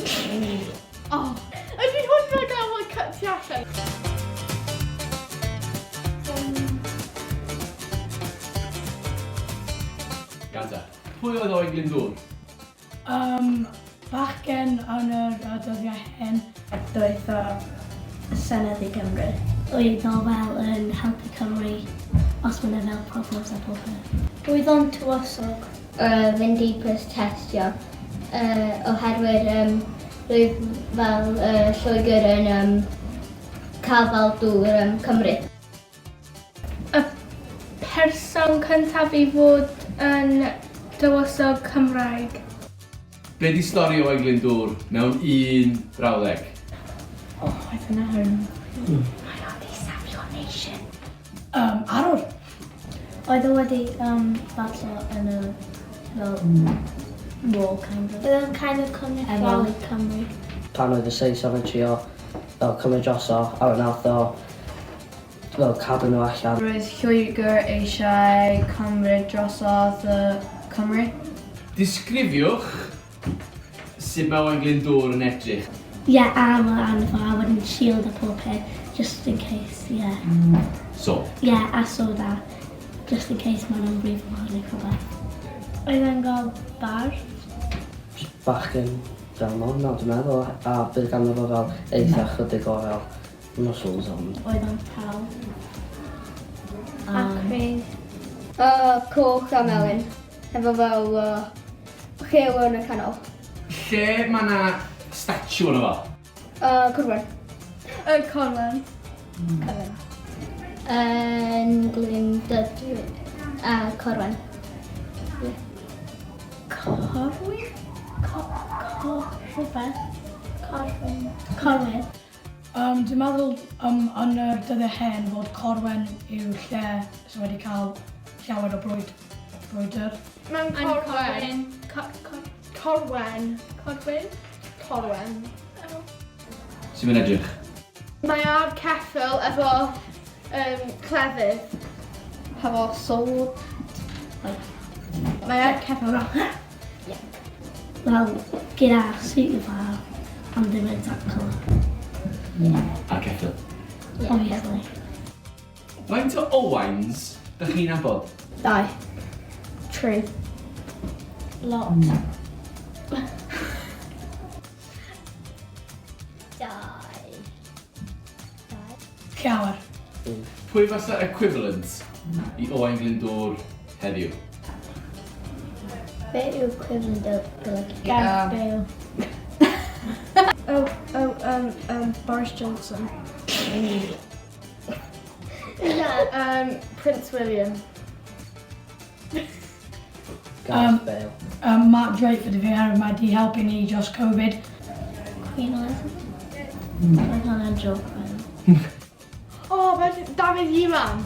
Oh. Ydy hwnna gael fel cut tu allan? Iawn ta. Pwy oedd Owain Glyndŵr? Yym, bachgen yn yr yy dyddiau hyn. Doedd o Senedd i Gymru. Oedd o fel yn helpu Cymru os ma' 'na fel problems a popeth. Oedd o'n tywysog. Fynd i protestio oherwydd yym roedd fel Lloegr yn yym cael fel dŵr yym Cymru. Y person cyntaf i fod yn dywysog Cymraeg. Be di stori Owain Glyndŵr mewn un brawddeg? Oh, I don't know. Mae o 'di safio nation. Yym, arwr. Oedd o wedi yym batlo yn y fel war kind of. Oedd o'n kind of cynrychioli Cymru. Pan oedd y Saeson yn trio fel cymryd droso a wedyn nath o fel cadw nhw allan. Roedd Lloegr eisiau cymryd drosodd y Cymru. Disgrifiwch sut mae Owain Glyndŵr yn edrych. Ie, armor arno fo a wedyn shield a pob peth, just in case, ie. Sword. Ie, a sword a just in case maen nhw'n brifo fo neu rhywbeth. Oedd e'n gael barf. Jyst bachgen fel normal dwi'n meddwl a bydd ganddo fo fel eitha chydig o fel muscles ond... Oedd o'n tal. A cryf. Coch a melyn. Efo fel rhew yn y canol. Lle mae 'na statue ono fo? Corwen. Y Corwen. Corwen. Yn Glyn Dydri a Corwen. Ie. Corwyn? Co- co- rhywbeth. Corwyn. Corwyn. Yym dwi'n meddwl yym yn yr dyddiau hen fod Corwen yw lle sydd wedi cael llawer o brwyd- brwydr. Mewn Corwen. Co- co- Corwen. Corwyn? Corwen. Sut mae'n edrych? Mae ar ceffyl efo um, clefydd. Hefo sword. Mae ar ceffyl fel Wel, gyda suit fel, ond ddim exact colour. Ar ceffyl. Obviously. Faint o Owains dych chi'n nabod? Dau. Tri. Lot. Dau. Dau. Llawer. Pwy fasa equivalent i Owain Glyndŵr heddiw? Be yw equivalent o golygu? Gareth Bale. Oh, oh, Boris Johnson. Na. Prince William. Gareth Bale. Mark Drakeford i fi oherwydd mae 'di helpu ni dros Covid. Queen Elizabeth? Oedd hwnna'n joke by the way. O, oh, Dafydd Iwan.